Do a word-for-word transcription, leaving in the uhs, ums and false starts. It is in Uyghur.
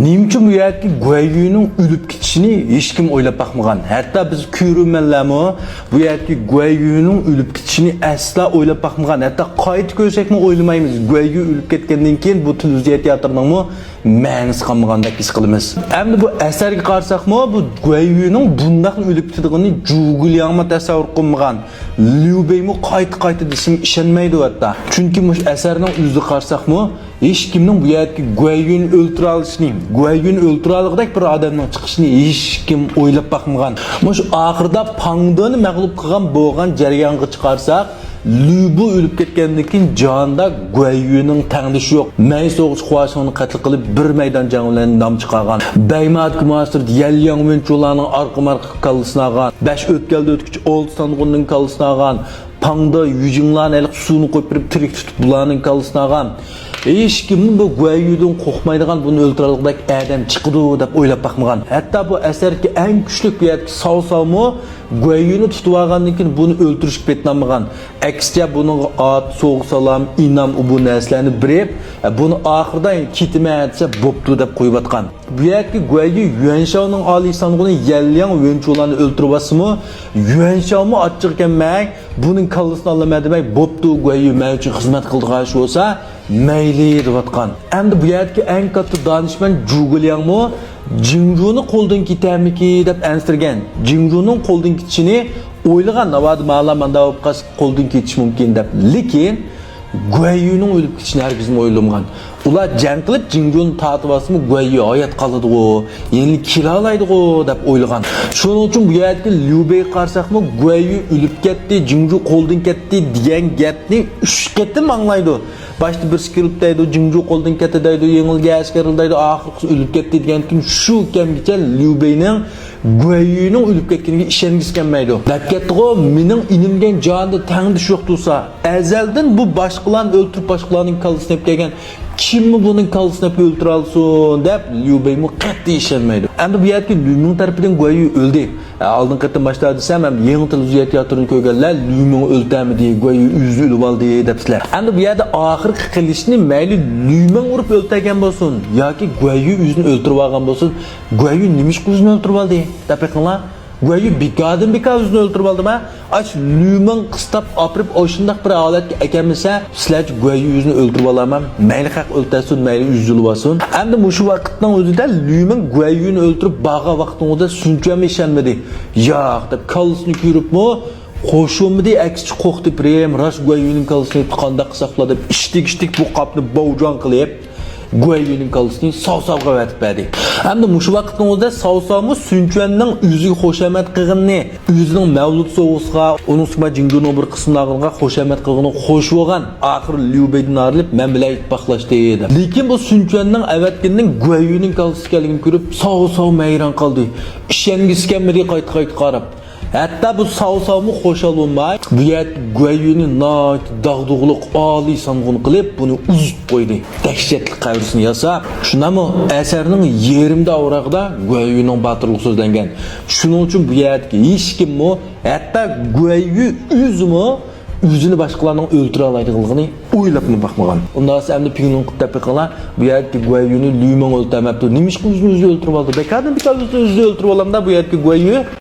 نېمە ئۈچۈن بۇ يەردىكى گۇەييۈنىڭ ئۆلۈپ كېتىشىنى ھېچكىم ئويلاپ باقمىغان؟ ھەتتا بىز كۆرۈرمەنلەرمۇ بۇ يەردىكى گۇەييۈنىڭ ئۆلۈپ كېتىشىنى ئەسلا ئويلاپ باقمىغان. ھەتتا قايتا كۆرسەكمۇ ئويلىمايمىز. گۇەييۈ ئۆلۈپ كەتكەندىن كېيىن بۇ تېلېۋىزىيە تىياتىرىنىڭمۇ مەنىسى قالمىغاندەك ھېس قىلىمىز. ئەمدى بۇ ئەسەرگە قارىساقمۇ، بۇ گۇەييۈنىڭ بۇنداقلا ئۆلۈپ كېتىدىغىنىنى جۇگۇلياڭمۇ تەسەۋۋۇر قىلمىغان. ليۇ بېيمۇ قايتا-قايتا دېسىمۇ ئىشەنمەيدۇ ھەتتا. چۈنكى مۇشۇ ئەسەرنىڭ ئۆزىدە قارىساقمۇ، ھېچكىمنىڭ بۇ يەردىكى گۇەييۈنى ئۆلتۈرەلىشىنى، گۇەييۈنى ئۆلتۈرەلىگۈدەك بىر ئادەمنىڭ چىقىشىنى ھېچكىم ئويلاپ باقمىغان. مۇشۇ ئاخىرىدا پاڭدېنى مەغلۇپ قىلغان بولغان جەريانغا چىقارساق، ليۇبۇ ئۆلۈپ كەتكەندىن كېيىن جاھاندا گۇەييۈنىڭ تەڭدىشى يوق. مەي سوغۇش خۇاشىڭنى قەتل قىلىپ، بىر مەيدان جەڭ بىلەن نام چىقارغان. بەيمات كۇماسىر يەنلياڭ ۋېنچۇلارنىڭ ئارقىمۇ ئارقا كاللىسىنى ئالغان. بەش ئۆتكەلدە ئۆتكۈچى ئالتە سانغۇننىڭ كاللىسىنى ئالغان. پاڭدا يۈجىڭلارنى ھېلىقى سۇنى قويۇپ بېرىپ تىرىك تۇتۇپ بۇلارنىڭ كاللىسىنى ئالغان. ھېچكىممۇ بۇ گۇەييۈدىن قورقمايدىغان، بۇنى ئۆلتۈرەلىگۈدەك ئادەم چىقىدۇ دەپ ئويلاپ باقمىغان. ھەتتا بۇ ئەسەركى ئەڭ كۈچلۈك بۇ يەردىكى ساۋساۋمۇ گۇەييۈنى تۇتۇۋالغاندىن كېيىن بۇنى ئۆلتۈرۈشكە پېتىنالمىغان. ئەكسىچە بۇنىڭغا ئات، سوۋغا-سالام، ئىنام، ئۇ بۇ نەرسىلەرنى بېرىپ، بۇنى ئاخىرىدا كېتىمەن دېسە بوپتۇ دەپ قويۇۋاتقان. بۇ يەردىكى گۇەييۈ يۈەنشاۋنىڭ ئالىي سانغۇنى يەنلياڭ ۋېنچۇلارنى ئۆلتۈرۈۋاتسىمۇ، يۈەنشاۋمۇ ئاچچىقى كەلمەي، بۇنىڭ كاللىسىنى ئالىمەن دېمەي، بوپتۇ، گۇەييۈ مەن ئۈچۈن خىزمەت قىلىدىغان ئىش بولسا، مەيلى دەۋاتقان. ئەمدى بۇ يەردىكى ئەڭ كاتتا دانىشمەن جۇگۇلياڭمۇ جىڭجۇنى قولدىن كېتەرمىكى دەپ ئەنسىرىگەن. جىڭجۇنىڭ قولدىن كېتىشىنى ئويلىغان، ناۋادا مالا مانداق بولۇپ قالسا قولدىن كېتىشى مۇمكىن دەپ. لېكىن گۇەييۈنىڭ ئۆلۈپ كېتىشىنى ھەرگىزمۇ ئويلىمىغان. ئۇلار جەڭ قىلىپ جىڭجۇنى تارتىۋالسىمۇ گۇەييۈ ھايات قالىدىغۇ، يەنە كېلەلايدىغۇ دەپ ئويلىغان. شۇنىڭ ئۈچۈن بۇ يەردىكى ليۇ بېيگە قارىساقمۇ، گۇەييۈ ئۆلۈپ كەتتى، جىڭجۇ قولدىن كەتتى دېگەن گەپنى ئۈچ قېتىم ئاڭلايدۇ. باشتا بىرسى كېلىپ دەيدۇ، جىڭجۇ قولدىن كەتتى دەيدۇ، يېڭىلگەن ئەسكەرلەر دەيدۇ، ئاخىرقىسى ئۆلۈپ كەتتى دېگەندىن كېيىن شۇ كەمگىچە ليۇ بېينىڭ گۇەييۈنىڭ ئۆلۈپ كەتكىنىگە ئىشەنگۈسى كەلمەيدۇ. دەپ كەتتىغۇ، مېنىڭ ئىنىم دېگەن جانىدا تەڭدىشى يوق تۇرسا، ئەزەلدىن بۇ باشقىلارنى ئۆلتۈرۈپ، باشقىلارنىڭ كاللىسىنى ئېلىپ كەلگەن، كىممۇ بۇنىڭ كاللىسىنى ئېلىپ ئۆلتۈرەلىسۇن دەپ ليۇ بېيمۇ قەتئىي ئىشەنمەيدۇ. ئەمدى بۇ يەردىكى ليۇمىڭ تەرىپىدىن گۇەييۈ ئۆلدى. ئالدىنقى قېتىم باشتا دېسەم، ھەم يېڭى تېلېۋىزىيە تىياتىرىنى كۆرگەنلەر ليۇمىڭ ئۆلتەرمىدى، گۇەييۈ ئۆزى ئۆلۈۋالدى دەپسىلەر. ئەمدى بۇ يەردە ئاخىرقى قىلىشنى مەيلى ليۇمىڭ ئۇرۇپ ئۆلتەرگەن بولسۇن ياكى گۇەييۈ ئۆزىنى ئۆلتۈرۈۋالغان بولسۇن، گۇەييۈ نېمىشقا ئۆزىنى ئۆلتۈرۈۋالدى دەپ بېقىڭلار. گۇەييۈ بىكاردىن بىكار ئۆزىنى ئۆلتۈرۈۋالدىما؟ ئاش ليۇمىڭ قىستاپ ئاپىرىپ ئاشۇنداق بىر ھالەتكە ئەكەلمىسە، سىلەرچە گۇەييۈ ئۆزىنى ئۆلتۈرۈۋالامەن؟ مەيلى خەق ئۆلتەرسۇن، مەيلى ئۆزى ئۆلۈۋالسۇن. ئەمدى مۇشۇ ۋاقىتنىڭ ئۆزىدە ليۇمىڭ گۇەييۈنى ئۆلتۈرۈپ بارغان ۋاقتىنىڭ ئۆزىدە سۈنچۈەنمۇ ئىشەنمىدى. ياق دەپ كاللىسىنى كۆرۈپمۇ خوش بولمىدى، ئەكسىچە قورقتى، بىرەم راست گۇەييۈنىڭ كاللىسىنى قانداق قىلساقلا دەپ ئىش تېگىشلىك بۇ قاپنى باۋجان قىلىپ، گۇەييۈنىڭ كاللىسىنى ساۋساۋغا ئەۋەتىپ بەردى. ئەمدى مۇشۇ ۋاقىتنىڭ ئۆزىدە ساۋساۋمۇ سۈنچۈەننىڭ ئۆزىگە خۇشامەت قىلغىنىنى، ئۆزىنىڭ مەۋلۇت سوۋغىسىغا، ئۇنىڭ ئۈستىگە جىڭجۇنىڭ بىر قىسمىنى ئالغىنىغا خۇشامەت قىلغىنىغا خوش بولغان. ئاخىرى ليۇ بېيدىن ئايرىلىپ، مەن بىلەن ئىتتىپاقلاشتى دەپ. لېكىن بۇ سۈنچۈەننىڭ ئەۋەتكىنىنىڭ گۇەييۈنىڭ كاللىسى ئىكەنلىكىنى كۆرۈپ، ساۋساۋمۇ ھەيران قالدى. ئىشەنگۈسى كەلمىدى قايتا-قايتا قاراپ. ھەتتا بۇ ساۋساۋمۇ خۇشال بولماي، بۇ يەردە گۇەييۈنى ناھايىتى داغدۇغىلىق ئالىي سانغۇن قىلىپ، بۇنى ئۇزۇپ قويدى. دەھشەتلىك قەبرىسىنى ياساپ، شۇنداقمۇ ئەسەرنىڭ يېرىمدا ئاۋراقىدا گۇەييۈنىڭ باتۇرلۇقى سۆزلەنگەن. شۇنىڭ ئۈچۈن بۇ يەردىكى ھېچكىممۇ، ھەتتا گۇەييۈ ئۆزىمۇ ئۆزىنى باشقىلارنىڭ ئۆلتۈرەلەيدىغانلىقىنى ئويلاپمۇ باقمىغان. ئۇنداق بولسا ئەمدى پىڭلۇڭ قىپ دەپ بېقىڭلار، بۇ يەردىكى گۇەييۈنى ليۇمىڭ ئۆلتۈرمەپتۇ. نېمىشقا ئۆزىنى ئۆزى ئۆلتۈرۈۋالدى؟ بىكاردىن بىكار ئۆزىنى ئۆزى ئۆلتۈرۈۋالامدا بۇ يەردىكى گۇەييۈ؟